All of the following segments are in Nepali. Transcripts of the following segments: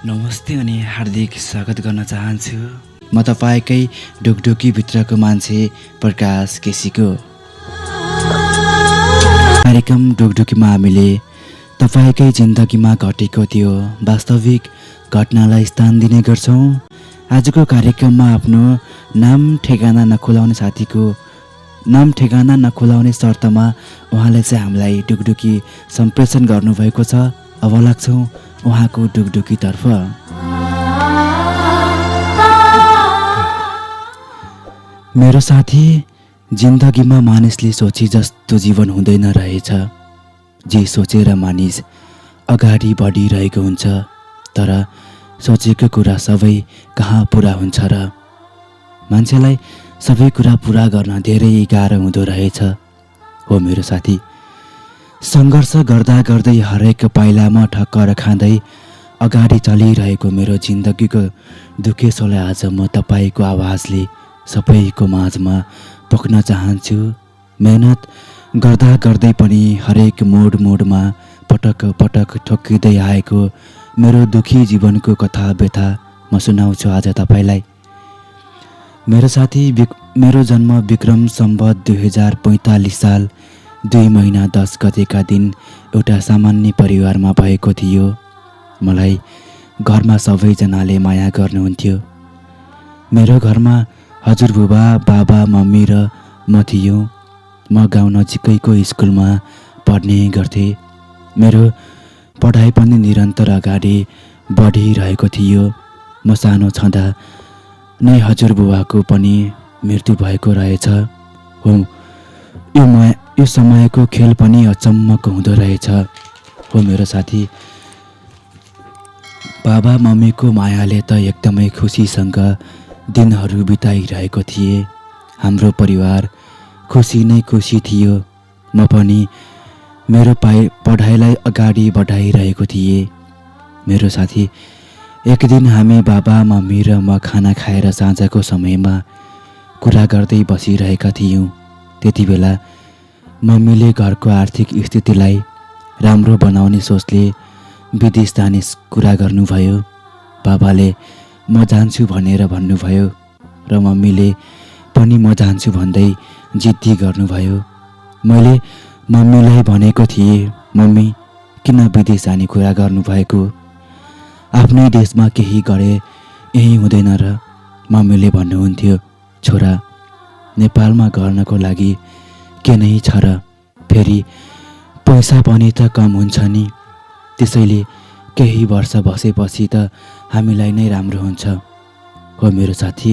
नमस्ते अनि हार्दिक स्वागत गर्न चाहन्छु। म तपाईँकै ढुकढुकी भित्रको मान्छे प्रकाश केसीको। कार्यक्रम ढुकढुकीमा हामीले तपाईँकै जिन्दगीमा घटेको त्यो वास्तविक घटनालाई स्थान दिने गर्छौँ। आजको कार्यक्रममा आफ्नो नाम ठेगाना नखुलाउने साथीको नाम ठेगाना नखुलाउने शर्तमा उहाँले चाहिँ हामीलाई ढुकढुकी सम्प्रेषण गर्नुभएको छ। अब लाग्छौँ उहाँको ढुकढुकीतर्फ। मेरो साथी, जिन्दगीमा मानिसले सोचे जस्तो जीवन हुँदैन रहेछ। जे सोचेर मानिस अगाडि बढिरहेको हुन्छ, तर सोचेको कुरा सबै कहाँ पुरा हुन्छ र? मान्छेलाई सबै कुरा पुरा गर्न धेरै गाह्रो हुँदो रहेछ। हो मेरो साथी, सङ्घर्ष गर्दा गर्दै हरेक पाइलामा ठक्कर खाँदै अगाडि चलिरहेको मेरो जिन्दगीको दुखेसोलाई आज म तपाईँको आवाजले सबैको माझमा पोख्न चाहन्छु। मेहनत गर्दा गर्दै पनि हरेक मोडमा पटक पटक ठोकिँदै आएको मेरो दुखी जीवनको कथा व्यथा म सुनाउँछु आज तपाईँलाई। मेरो साथी, मेरो जन्म विक्रम सम्वत 2045 साल 2 महिना 10 गतेका दिन एउटा सामान्य परिवारमा भएको थियो। मलाई घरमा सबैजनाले माया गर्नुहुन्थ्यो। मेरो घरमा हजुरबुबा, बाबा, मम्मी र म थियौँ। म गाउँ नजिकैको स्कुलमा पढ्ने गर्थेँ। मेरो पढाइ पनि निरन्तर अगाडि बढिरहेको थियो। म सानो छँदा नै हजुरबुबाको पनि मृत्यु भएको रहेछ। हो, यो समयको खेल पनि अचम्मको हुँदो रहेछ। हो मेरो साथी, बाबा मम्मीको मायाले त एकदमै खुसीसँग दिनहरू बिताइरहेको थिए। हाम्रो परिवार खुसी नै खुसी थियो। म पनि मेरो पढाइलाई अगाडि बढाइरहेको थिएँ। मेरो साथी, एक दिन हामी बाबा मम्मी र म खाना खाएर साँझको समयमा कुरा गर्दै बसिरहेका थियौँ। त्यति बेला मम्मीले घरको आर्थिक स्थितिलाई राम्रो बनाउने सोचले विदेश जाने कुरा गर्नुभयो। बाबाले म जान्छु भनेर भन्नुभयो र मम्मीले पनि म जान्छु भन्दै जिद्दी गर्नुभयो। मैले मम्मीलाई भनेको थिएँ, मम्मी किन विदेश जाने कुरा गर्नुभएको? आफ्नै देशमा केही गरे यही हुँदैन र? मम्मीले भन्नुहुन्थ्यो, छोरा, नेपालमा गर्नको लागि के नै छ र? फेरि पैसा पनि त कम हुन्छ नि। त्यसैले केही वर्ष बसेपछि त हामीलाई नै राम्रो हुन्छ। हो मेरो साथी,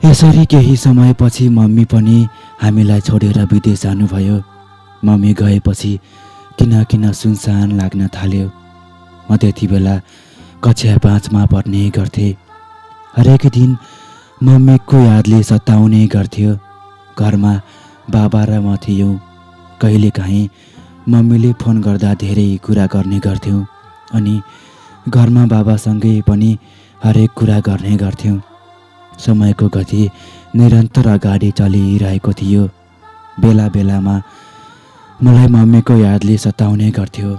यसरी केही समयपछि मम्मी पनि हामीलाई छोडेर विदेश जानुभयो। मम्मी गएपछि किन सुनसान लाग्न थाल्यो। म त्यति बेला कक्षा 5मा पढ्ने गर्थेँ। हरेक दिन मम्मीको यादले सताउने गर्थ्यो। घरमा बाबा र म थियौँ। कहिलेकाहीँ मम्मीले फोन गर्दा धेरै कुरा गर्ने गर्थ्यौँ अनि घरमा बाबासँगै पनि हरेक कुरा गर्ने गर्थ्यौँ। समयको गति निरन्तर अगाडि चलिरहेको थियो। बेला बेलामा मलाई मम्मीको यादले सताउने गर्थ्यो।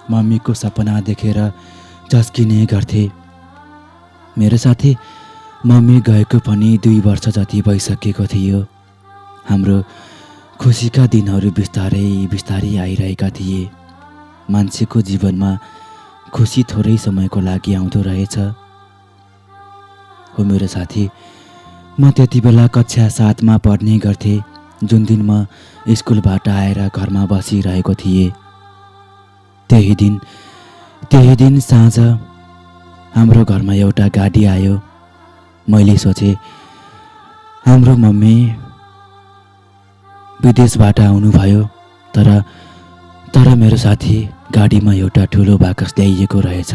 मम्मीको सपना देखेर झस्किने गर्थेँ। मेरो साथी, मम्मी गएको पनि 2 वर्ष जति भइसकेको थियो। हाम्रो खुसीका दिनहरू बिस्तारै बिस्तारै आइरहेका थिए। मान्छेको जीवनमा खुसी थोरै समयको लागि आउँदो रहेछ। हो मेरो साथी, म त्यति बेला कक्षा 7मा पढ्ने गर्थेँ। जुन दिन म स्कुलबाट आएर घरमा बसिरहेको थिएँ, त्यही दिन साँझ हाम्रो घरमा एउटा गाडी आयो। मैले सोचेँ हाम्रो मम्मी विदेशबाट आउनुभयो। तर मेरो साथी, गाडीमा एउटा ठुलो बाकस ल्याइएको रहेछ।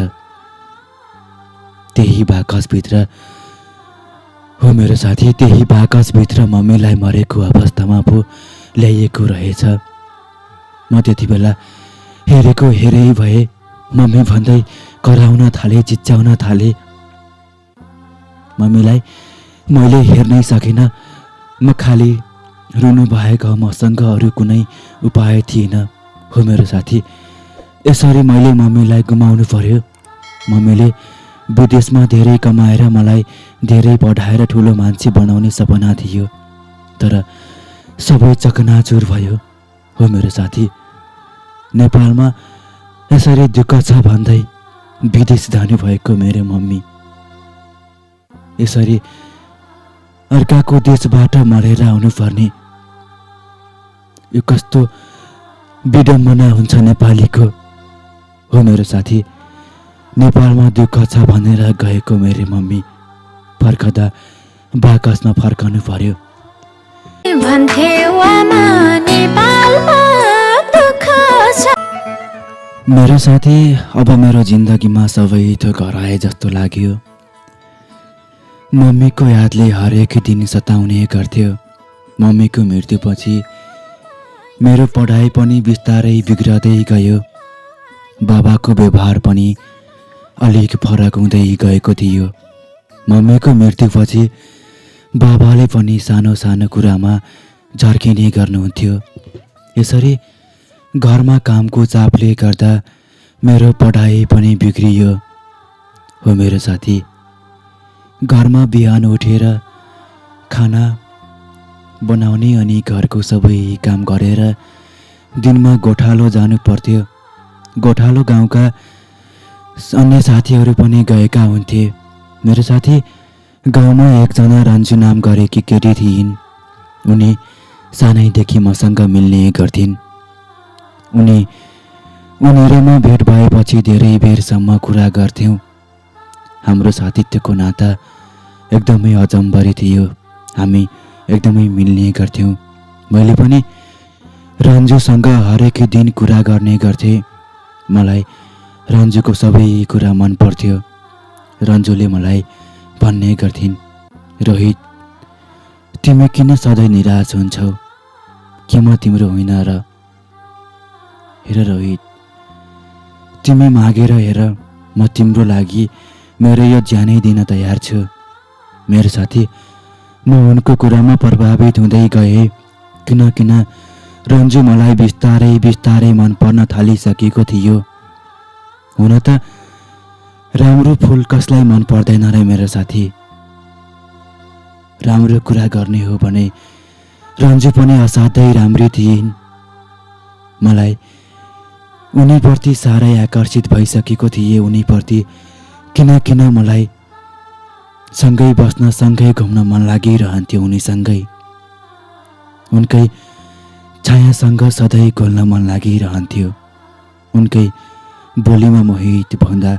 त्यही बाकसभित्र हो मेरो साथी, त्यही बाकसभित्र मम्मीलाई मरेको अवस्थामा पो ल्याइएको रहेछ। म त्यति बेला हेरेको हेरै भए। मम्मी भन्दै कराउन थाले, चिच्याउन थाले। मम्मीलाई मैले हेर्नै सकिनँ। म खालि रुनु बाहेक मसँग अरू कुनै उपाय थिएन। हो मेरो साथी, यसरी मैले मम्मीलाई गुमाउनु पर्यो। मम्मीले विदेशमा धेरै कमाएर मलाई धेरै पढाएर ठुलो मान्छे बनाउने सपना थियो, तर सबै चकनाचुर भयो। हो मेरो साथी, नेपालमा यसरी दुःख छ भन्दै विदेश जानुभएको मेरो मम्मी यसरी अर्काको देशबाट मरेर आउनुपर्ने, यो कस्तो विडम्बना हुन्छ नेपालीको। हो मेरो साथी, नेपालमा दुःख छ भनेर गएको मेरो मम्मी फर्कदा बाकसमा फर्कनु पर्यो। मेरो साथी, अब मेरो जिन्दगीमा सबै थोक हराए जस्तो लाग्यो। मम्मीको यादले हरेक दिन सताउने गर्थ्यो। मम्मीको मृत्युपछि मेरो पढाइ पनि बिस्तारै बिग्रदै गयो। बाबाको व्यवहार पनि अलिक फरक हुँदै गएको थियो। मम्मीको मृत्युपछि बाबाले पनि सानो सानो कुरामा झर्किने गर्नुहुन्थ्यो। यसरी घरमा कामको चापले गर्दा मेरो पढाइ पनि बिग्रियो। हो मेरो साथी, घरमा बिहान उठेर खाना बनाउने अनि घरको सबै काम गरेर दिनमा गोठालो जानु पर्थ्यो। गोठालो गाउँका अन्य साथीहरू पनि गएका हुन्थे। मेरो साथी, गाउँमा एकजना रन्जु नाम गरेकी केटी थिइन्। उनी सानैदेखि मसँग मिल्ने गर्थिन्। उनी र म भेट भएपछि धेरै बेरसम्म कुरा गर्थ्यौँ। हाम्रो साथीत्वको नाता एकदमै अजम्बरी थियो। हामी एकदमै मिल्ने गर्थ्यौँ। मैले पनि रन्जुसँग हरेक दिन कुरा गर्ने गर्थेँ। मलाई रन्जुको सबै कुरा मन पर्थ्यो। रन्जुले मलाई भन्ने गर्थिन्, रोहित, तिमी किन सधैँ निराश हुन्छौ? के म तिम्रो होइन र? हेर रोहित, तिमी मागेर हेर, म तिम्रो लागि मेरो यो ज्यानै दिन तयार छु। मेरो साथी, म उनको कुरामा प्रभावित हुँदै गएँ। किन रन्जु मलाई बिस्तारै बिस्तारै मन पर्न थालिसकेको थियो। हुन त राम्रो फुल कसलाई मन पर्दैन र मेरो साथी। राम्रो कुरा गर्ने हो भने रन्जु पनि असाध्यै राम्री थिइन्। मलाई उनीप्रति साह्रै आकर्षित भइसकेको थिएँ। उनीप्रति किन मलाई सँगै बस्न, सँगै घुम्न मन लागिरहन्थ्यो। उनीसँगै, उनकै छायासँग सधैँ घुल्न मन लागिरहन्थ्यो। उनकै बोलीमा मोहित भन्दा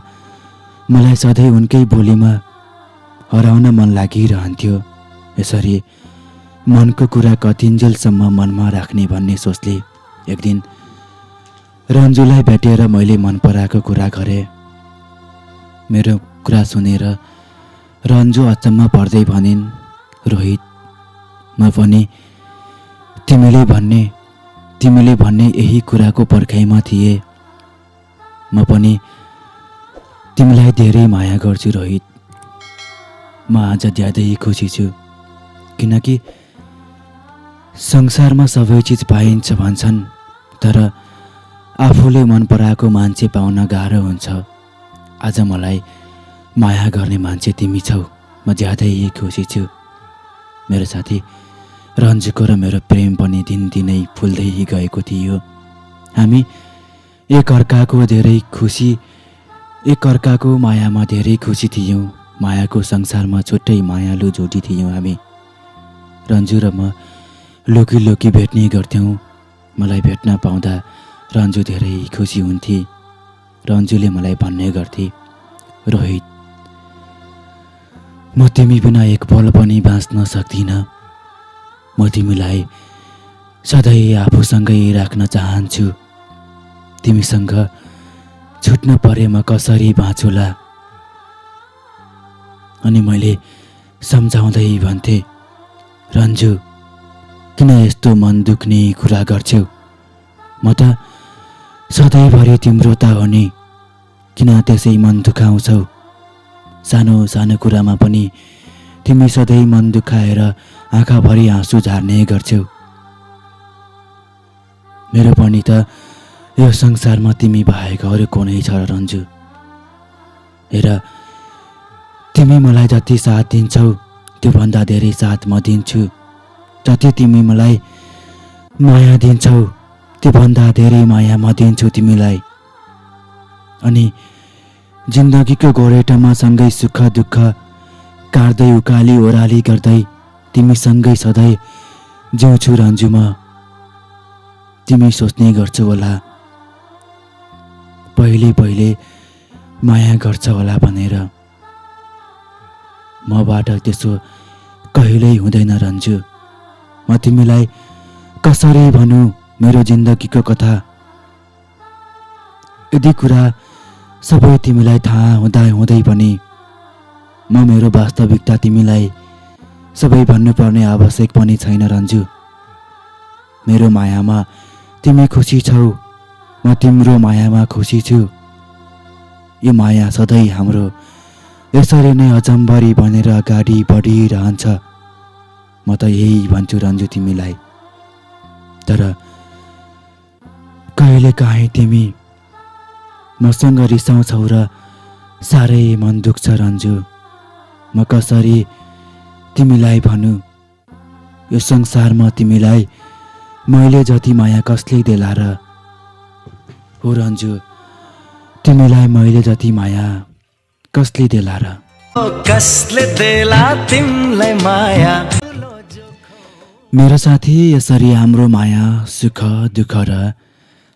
मलाई सधैँ उनकै बोलीमा हराउन मन लागिरहन्थ्यो। यसरी मनको कुरा कतिन्जेलसम्म मनमा राख्ने भन्ने सोचले एक दिन रन्जुलाई भेटेर मैले मन पराएको कुरा गरेँ। मेरो कुरा सुनेर रन्जु अचम्म पर्दै भनिन्, रोहित, म पनि तिमीले भन्ने यही कुराको पर्खाइमा थिएँ। म पनि तिमीलाई धेरै माया गर्छु रोहित। म आज ज्यादै खुसी छु, किनकि संसारमा सबै चिज पाइन्छ भन्छन्, तर आफूले मन पराएको मान्छे पाउन गाह्रो हुन्छ। आज मलाई माया गर्ने मान्छे तिमी छौ। म ज्यादै खुसी छु। मेरो साथी, रन्जुको र मेरो प्रेम पनि दिनदिनै फुल्दै गएको थियो। हामी एकअर्काको मायामा धेरै खुसी थियौँ। मायाको संसारमा छुट्टै मायालु जोडी थियौँ हामी। रन्जु र म लोकी भेट्ने गर्थ्यौँ। मलाई भेट्न पाउँदा रन्जु धेरै खुसी हुन्थे। रन्जुले मलाई भन्ने गर्थे, रोहित, म तिमी बिना एक पल पनि बाँच्न सक्दिनँ। म तिमीलाई सधैँ आफूसँगै राख्न चाहन्छु। तिमीसँग छुट्न परे म कसरी बाँचुला? अनि मैले सम्झाउँदै भन्थे, रन्जु, किन यस्तो मन दुख्ने कुरा गर्छौ? म त सधैँभरि तिम्रो त हो नि, किन त्यसै मन दुखाउँछौ? सानो सानो कुरामा पनि तिमी सधैँ मन दुखाएर आँखाभरि आँसु झार्ने गर्छौ। मेरो पनि त यो संसारमा तिमी बाहेक अरू को नै छ रन्जु? हेर, तिमी मलाई जति साथ दिन्छौ त्योभन्दा धेरै साथ म दिन्छु। जति तिमी मलाई माया दिन्छौ त्योभन्दा धेरै माया म दिन्छु तिमीलाई। अनि जिन्दगीको गोरेटोमा सँगै सुख दुःख काट्दै उकाली ओह्राली गर्दै तिमीसँगै सधैँ जिउँछु रन्जु म। तिमी सोच्ने गर्छु होला पहिले पहिले माया गर्छ होला भनेर। मबाट त्यसो कहिल्यै हुँदैन रन्जु। म तिमीलाई कसरी भनौँ मेरो जिन्दगीको कथा। यदि कुरा सबै तिमीलाई थाहा हुँदै पनि म मेरो वास्तविकता तिमीलाई सबै भन्नुपर्ने आवश्यक पनि छैन रन्जु। मेरो मायामा तिमी खुसी छौ, म तिम्रो मायामा खुसी छु। यो माया सधैँ हाम्रो यसरी नै अचम्बरी बनेर अगाडि बढिरहन्छ। म त यही भन्छु रन्जु तिमीलाई। तर कहिलेकाहीँ तिमी मसँग रिसाउँछौ र साह्रै मन दुख्छ रन्जु। म कसरी तिमीलाई भनौँ, यो संसारमा तिमीलाई मैले जति माया कसले देला र। हो रन्जु, तिमीलाई मैले जति माया कसले देला र। कसले देला तिमीलाई माया। मेरो साथी, यसरी हाम्रो माया सुख दुःख र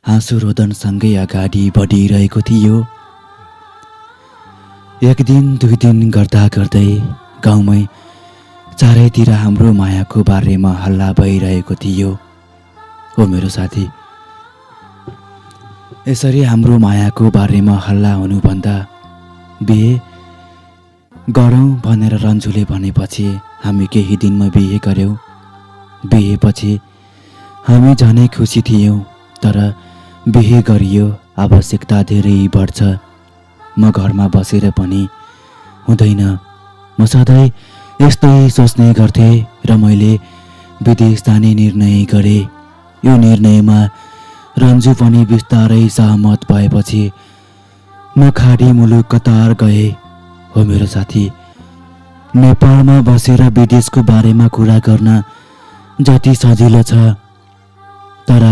हाँसो रोदनसँगै अगाडि बढिरहेको थियो। एक दिन दुई दिन गर्दा गर्दै गाउँमै चारैतिर हाम्रो मायाको बारेमा हल्ला भइरहेको थियो। हो मेरो साथी, यसरी हाम्रो मायाको बारेमा हल्ला हुनुभन्दा बिहे गरौँ भनेर रन्जुले भनेपछि हामी केही दिनमा बिहे गर्यौँ। बिहेपछि हामी झनै खुसी थियौँ। तर बिहे गरियो, आवश्यकता धेरै बढ्छ। म घरमा बसेर पनि हुँदैन। म सधैँ यस्तै सोच्ने गर्थेँ र मैले विदेश जाने निर्णय गरेँ। यो निर्णयमा रन्जु पनि बिस्तारै सहमत भएपछि म खाडी मुलुक कतार गएँ। हो मेरो साथी, नेपालमा बसेर विदेशको बारेमा कुरा गर्न जति सजिलो छ, तर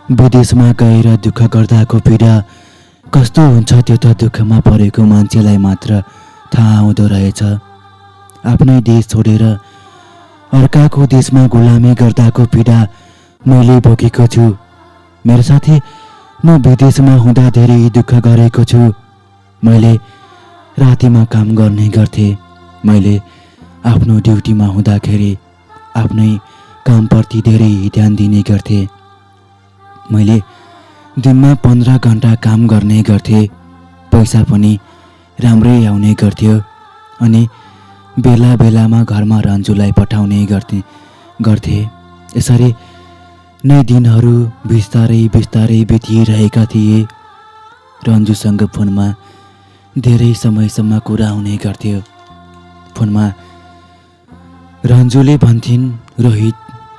विदेशमा गएर दुःख गर्दाको पीडा कस्तो हुन्छ त्यो त दुःखमा परेको मान्छेलाई मात्र थाहा हुँदो रहेछ। आफ्नै देश छोडेर अर्काको देशमा गुलामी गर्दाको पीडा मैले भोगेको छु। मेरो साथी, म विदेशमा हुँदा धेरै दुःख गरेको छु। मैले रातिमा काम गर्ने गर्थेँ। मैले आफ्नो ड्युटीमा हुँदाखेरि आफ्नै कामप्रति धेरै ध्यान दिने गर्थेँ। मैले दिनमा 15 घन्टा काम गर्ने गर्थेँ। पैसा पनि राम्रै आउने गर्थ्यो। अनि बेला बेलामा घरमा रन्जुलाई पठाउने गर्थेँ। यसरी नै दिनहरू बिस्तारै बिस्तारै बितिरहेका थिए। रन्जुसँग फोनमा धेरै समयसम्म कुरा हुने गर्थ्यो। फोनमा रन्जुले भन्थिन्, रोहित,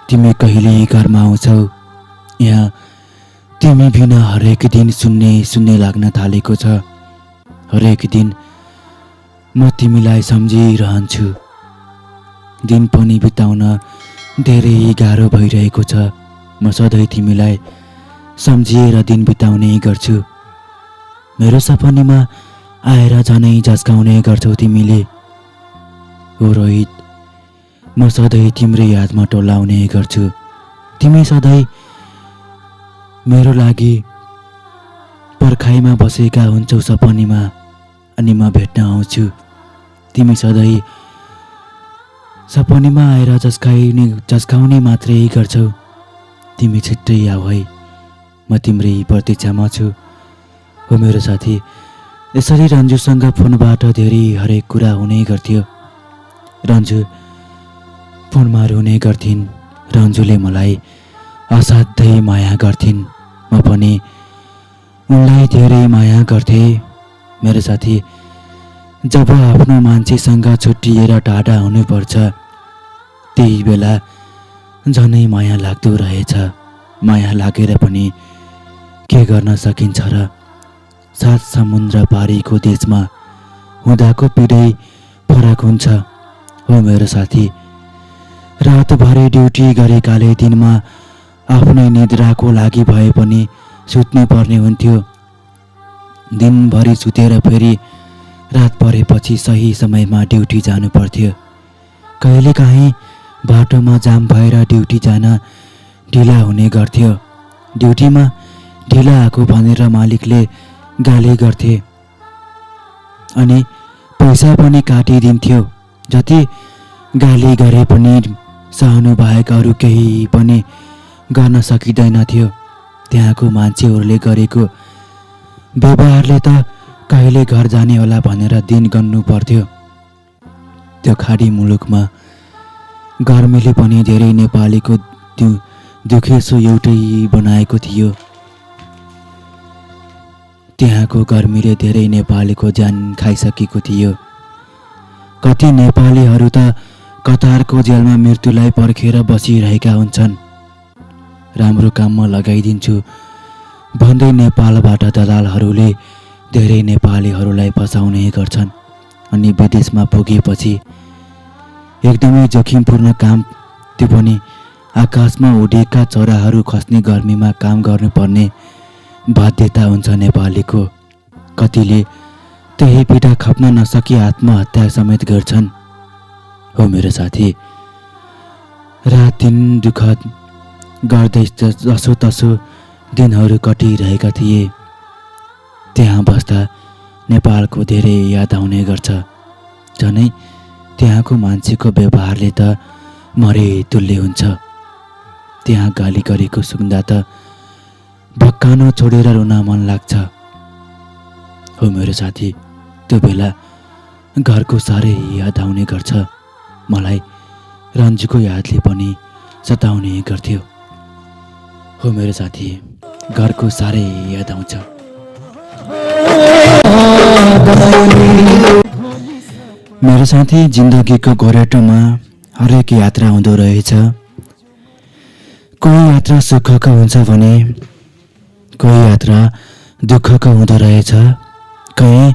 तिमी कहिले घरमा आउँछौ? यहाँ तिमी बिना हरेक दिन सुन्ने लाग्न थालेको छ। हरेक दिन म तिमीलाई सम्झिरहन्छु। दिन पनि बिताउन धेरै गाह्रो भइरहेको छ। म सधैँ तिमीलाई सम्झिएर दिन बिताउने गर्छु। मेरो सपनामा आएर झनै झस्काउने गर्छौ तिमीले। हो रोहित, म सधैँ तिम्रै यादमा टोलाउने गर्छु। तिमी सधैँ मेरो लागि पर्खाइमा बसेका हुन्छौ सपनामा, अनि म भेट्न आउँछु। तिमी सधैँ सपनामा आएर झस्काउने मात्रै गर्छौ। तिमी छिट्टै आऊ है, म तिम्रै प्रतीक्षामा छु। हो मेरो साथी, यसरी रन्जुसँग फोनबाट धेरै हरेक कुरा हुने गर्थ्यो। रन्जु फोनमा रुने गर्थिन्। रन्जुले मलाई असाध्यै माया गर्थिन्। म पनि उनलाई धेरै माया गर्थेँ। मेरो साथी, जब आफ्नो मान्छेसँग छुट्टिएर टाढा हुनुपर्छ त्यही बेला झनै माया लाग्दो रहेछ। माया लागेर पनि के गर्न सकिन्छ र? 7 समुद्र पारीको देशमा हुँदाको पिँढै फरक हुन्छ हो मेरो साथी। रातभरि ड्युटी गरेकाले दिनमा आफ्नै निद्राको लागि भए पनि सुत्नु पर्ने हुन्थ्यो। दिनभरि सुतेर फेरि रात परेपछि सही समयमा ड्युटी जानु पर्थ्यो। कहिलेकाहीँ बाटोमा जाम भएर ड्युटी जान ढिला हुने गर्थ्यो। ड्युटीमा ढिला आएको भनेर मालिकले गाली गर्थे अनि पैसा पनि काटिदिन्थ्यो। जति गाली गरे पनि सहनु बाहेक अरू केही पनि गर्न सकिँदैन थियो। त्यहाँको मान्छेहरूले गरेको व्यवहारले त कहिले घर जाने होला भनेर दिन गन्नु पर्थ्यो। त्यो खाडी मुलुकमा गर्मीले पनि धेरै नेपालीको दुखेसो एउटै बनाएको थियो। त्यहाँको गर्मीले धेरै नेपालीको ज्यान खाइसकेको थियो। कति नेपालीहरू त कतारको जेलमा मृत्युलाई पर्खेर बसिरहेका हुन्छन्। राम्रो काममा लगाइदिन्छु भन्दै नेपालबाट दलालहरूले धेरै नेपालीहरूलाई फसाउने गर्छन् अनि विदेशमा पुगेपछि एकदमै जोखिमपूर्ण काम, त्यो पनि आकाशमा उडेका चराहरू खस्ने गर्मीमा काम गर्नुपर्ने बाध्यता हुन्छ नेपालीको। कतिले त्यही पीडा खप्न नसकी आत्महत्या समेत गर्छन् हो मेरो साथी। रात दिन दुःख गर्दै जसोतसो दिनहरू कटिरहेका थिए। त्यहाँ बस्दा नेपालको धेरै याद आउने गर्छ। झनै त्यहाँको मान्छेको व्यवहारले त मरे तुल्य हुन्छ। त्यहाँ गाली गरेको सुन्दा त भक्कानो छोडेर रुन मन लाग्छ हो मेरो साथी। त्यो बेला घरको साह्रै याद आउने गर्छ। मलाई रन्जुको यादले पनि सताउने गर्थ्यो हो मेरो साथी। घरको साह्रै याद आउँछ। मेरो साथी, जिन्दगीको गोरेटोमा हरेक यात्रा हुँदो रहेछ। कोही यात्रा सुखको हुन्छ भने कोही यात्रा दुःखको हुँदो रहेछ। कहीँ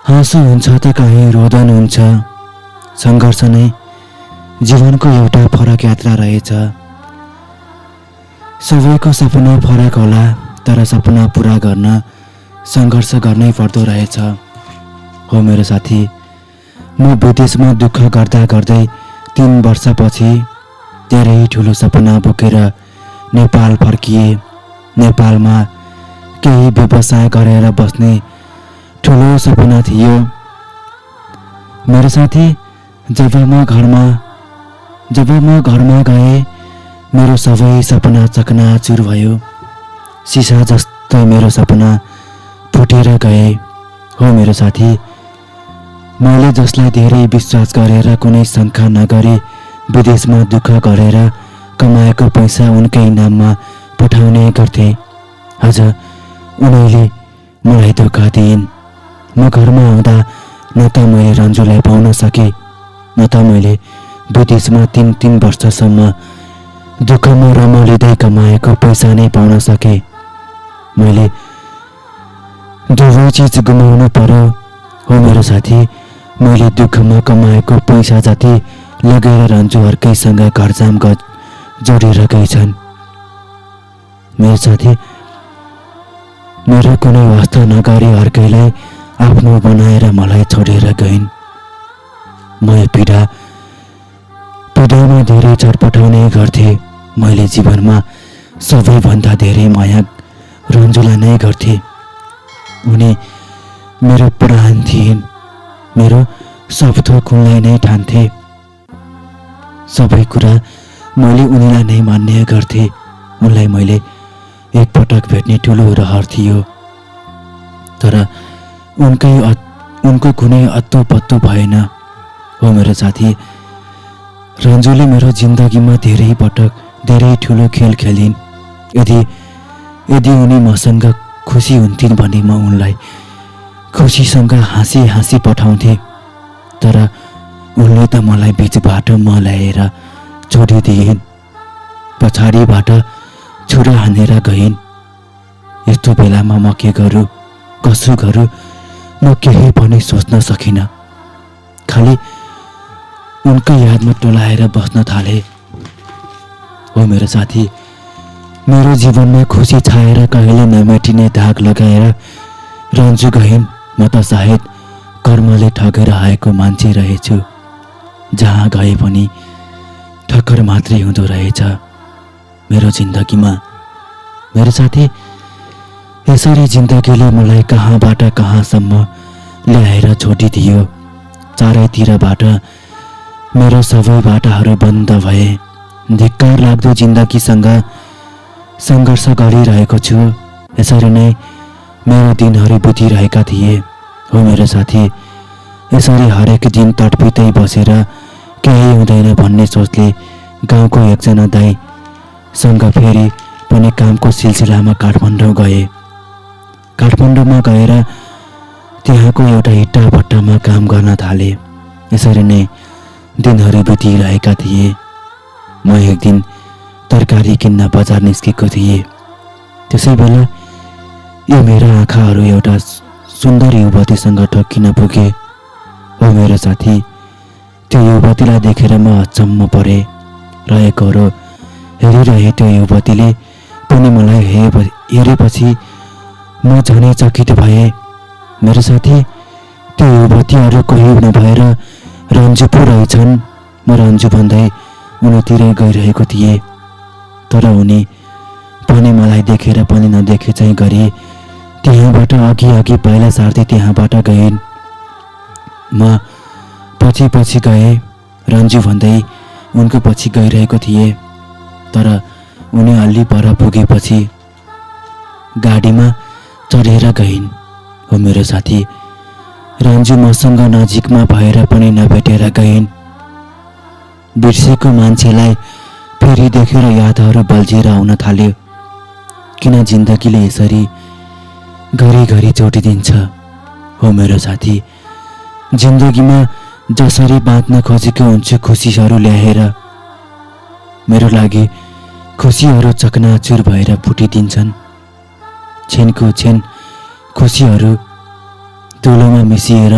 हाँसो हुन्छ त कहीँ रोदन हुन्छ। सङ्घर्ष नै जीवनको एउटा फरक यात्रा रहेछ। सबैको सपना फरक होला, तर सपना पुरा गर्न सङ्घर्ष गर्नै पर्दो रहेछ हो मेरो साथी। म विदेशमा दुःख गर्दा गर्दै 3 वर्षपछि धेरै ठुलो सपना बोकेर नेपाल फर्किए। नेपालमा केही व्यवसाय गरेर बस्ने ठुलो सपना थियो मेरो साथी। जब म घरमा गएँ मेरो सबै सपना चकनाचुर भयो। सिसा जस्तै मेरो सपना फुटेर गए हो मेरो साथी। मैले जसलाई धेरै विश्वास गरेर कुनै शङ्का नगरी विदेशमा दुःख गरेर कमाएको पैसा उनकै नाममा पठाउने गर्थे, आज उनीहरूले मलाई धोका दिइन्। म घरमा आउँदा न त मैले रन्जुलाई पाउन सकेँ, न त मैले विदेशमा 3 वर्षसम्म दुःखमा रमालिँदै कमाएको पैसा नै पाउन सकेँ। मैले दुवै चिज गुमाउनु पर्यो हो मेरो साथी। मैले दुःखमा कमाएको पैसा जति लगेर रन्जुहरूकैसँग घरजाम जोडेर गइछन् मेरो साथी। मेरो कुनै वास्ता नगरी अर्कैलाई आफ्नो बनाएर मलाई छोडेर गइन्। म पीडामा धेरै छटपटाउने गर्थे। मैले जीवनमा सबैभन्दा धेरै माया रन्जुलाई नै गर्थे। उनी मेरो प्राण थिइन्, मेरो सब थोक उनलाई नै ठान्थे। सबै कुरा मैले उनीलाई नै मान्ने गर्थे। उनलाई मैले एकपटक भेट्ने ठुलो रहर थियो, तर उनको कुनै अत्तो पत्तो भएन हो मेरो साथी। रन्जुले मेरो जिन्दगीमा धेरै पटक धेरै ठुलो खेल खेलिन्। यदि उनी मसँग खुसी हुन्थिन् भने म उनलाई खुसीसँग हाँसी पठाउँथे, तर उनले त मलाई बीच बाटोमा ल्याएर छोडिदिइन्। पछाडिबाट छुरा हानेर गइन्। यस्तो बेलामा म के गरौँ, कसो गरौँ म केही पनि सोच्न सकिनँ। खालि उनकै यादमा टोलाएर बस्न थाले। हो मेरो साथी, मेरो जीवनमा खुसी छाएर कहिले नमेटिने दाग लगाएर रन्जु गइन्। म त सायद कर्मले ठगेर आएको मान्छे रहेछु। जहाँ गए पनि ठक्कर मात्रै हुँदो रहेछ मेरो जिन्दगीमा। मेरो साथी, यसरी जिन्दगीले मलाई कहाँबाट कहाँसम्म ल्याएर छोडिदियो। चारैतिरबाट मेरो सबै बाटाहरू बन्द भए। धिक्कार लाग्दो जिन्दगीसँग सङ्घर्ष गरिरहेको छु। यसरी नै मेरो दिनहरू बितिरहेका थिए। हो मेरो साथी, यसरी हरेक दिन तडपिँदै बसेर केही हुँदैन भन्ने सोचले गाउँको एकजना दाइसँग फेरि पनि कामको सिलसिलामा काठमाडौँ गए। काठमाडौँमा गएर त्यहाँको एउटा इट्टा भट्टामा काम गर्न थाले। यसरी नै दिनहरू बितिरहेका थिए। म एक दिन तरकारी किन्न बजार निस्केको थिएँ। त्यसै बेला यो मेरा आँखाहरू एउटा सुन्दर युवतीसँग ठोक्किन पुगे। हो मेरो साथी, त्यो युवतीलाई देखेर म अचम्म परेँ। रहेको हेरिरहे त्यो युवतीले पनि मलाई हेरेपछि म झनै चकित भएँ। मेरो साथी, त्यो युवतीहरू कोही नभएर रन्जु पो रहेछन्। म रन्जु भन्दै उनीतिरै गइरहेको थिएँ, तर उनी पनि मलाई देखेर पनि नदेखे चाहिँ गरी त्यहाँबाट अघि पाइला सार्दै त्यहाँबाट गइन्। म पछि पछि गएँ। रन्जु भन्दै उनको पछि गइरहेको थिएँ, तर उनी अलि पर पुगेपछि गाडीमा चढेर गइन्। हो मेरो साथी, रन्जु मसँग नजिकमा भएर पनि नभेटेर गइन्। बिर्सेको मान्छेलाई फेरि देखेर यादहरू बल्झिएर आउन थाल्यो। किन जिन्दगीले यसरी घरिघरि चोटिदिन्छ। हो मेरो साथी, जिन्दगीमा जसरी बाँच्न खोजेको हुन्छु खुसीहरू ल्याएर मेरो लागि खुसीहरू चकनाचुर भएर फुटिदिन्छन्। छेनको छेन खुसीहरू धुलोमा मिसिएर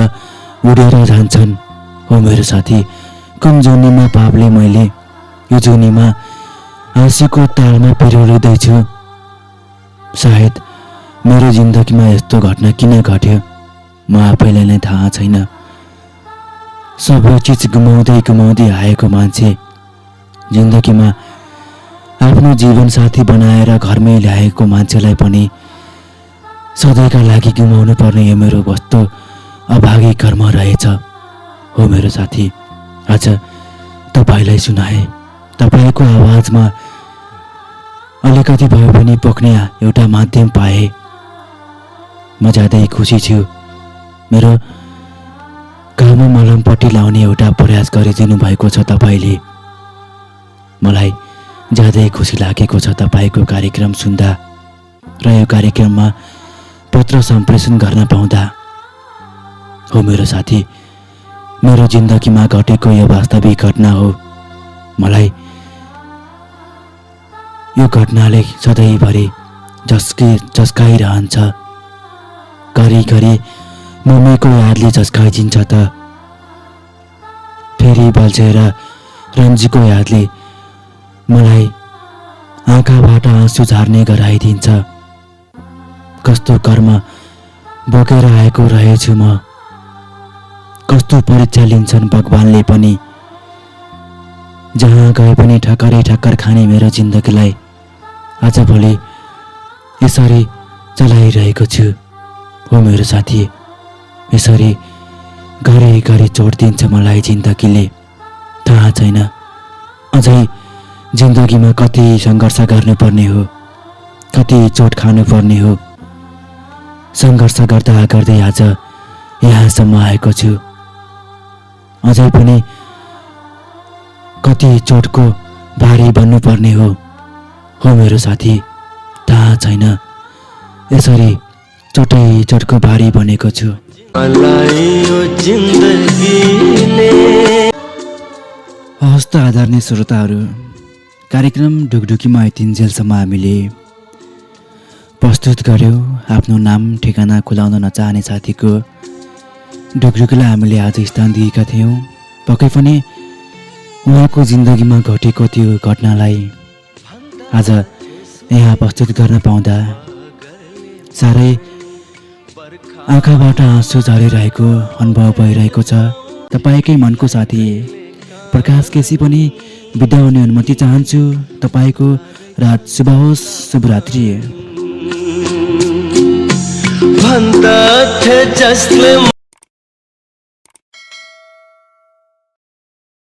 उडेर जान्छन्। हो मेरो साथी, कुन जुनीमा पापले मैले यो जुनीमा आँसुको तालमा पिरोलिँदैछु। सायद मेरो जिन्दगीमा यस्तो घटना किन घट्यो म आफैलाई नै थाहा छैन। सबै चिज गुमाउँदै आएको मान्छे जिन्दगीमा आफ्नो जीवनसाथी बनाएर घरमै ल्याएको मान्छेलाई पनि सधैँका लागि गुमाउनु पर्ने यो मेरो कस्तो अभागी कर्म रहेछ। हो मेरो साथी, आज तपाईँलाई सुनाए। तपाईँको आवाजमा अलिकति भए पनि पोख्ने एउटा माध्यम पाए। म ज्यादै खुसी छु। मेरो घाउमा मलमपट्टि लाउने एउटा प्रयास गरिदिनु भएको छ तपाईँले। मलाई ज्यादै खुसी लागेको छ तपाईँको कार्यक्रम सुन्दा र यो कार्यक्रममा पत्र सम्प्रेषण गर्न पाउँदा। हो मेरो साथी, मेरो जिन्दगीमा घटेको यो वास्तविक घटना हो। मलाई यो घटनाले सधैँभरि झस्काइरहन्छ। घरिघरि मम्मीको यादले झस्काइदिन्छ त फेरि बल्झेर रन्जुको यादले मलाई आँखाबाट आँसु झार्ने गराइदिन्छ। कस्तो कर्म बोकेर आएको रहेछु म। कस्तो परीक्षा लिन्छन् भगवानले पनि। जहाँ गए पनि ठक्कर खाने मेरो जिन्दगीलाई आजभोलि यसरी चलाइरहेको छु। हो मेरो साथी, यसरी घरि चोट दिन्छ मलाई जिन्दगीले। थाहा छैन अझै जिन्दगीमा कति सङ्घर्ष गर्नुपर्ने हो, कति चोट खानुपर्ने हो। सङ्घर्ष गर्दै आज यहाँसम्म आएको छु। अझै पनि कति चोटको भारी बन्नुपर्ने हो। हो मेरो साथी, थाहा छैन। यसरी चोटको भारी बनेको छु। हवस् त आदरणीय श्रोताहरू, कार्यक्रम ढुकढुकीमा यतिन्जेलसम्म हामीले प्रस्तुत गर्यौँ आफ्नो नाम ठेगाना खुलाउन नचाहने साथीको ढुकढुकीलाई हामीले आज स्थान दिएका थियौँ। पक्कै पनि उहाँको जिन्दगीमा घटेको त्यो घटनालाई आज यहाँ प्रस्तुत गर्न पाउँदा साह्रै आँखाबाट आँसु झरिरहेको अनुभव भइरहेको छ। तपाईँकै मनको साथी प्रकाश केसी पनि बिदा हुने अनुमति चाहन्छु। तपाईँको रात शुभ होस्, शुभरात्रि। भन्दा थे जसले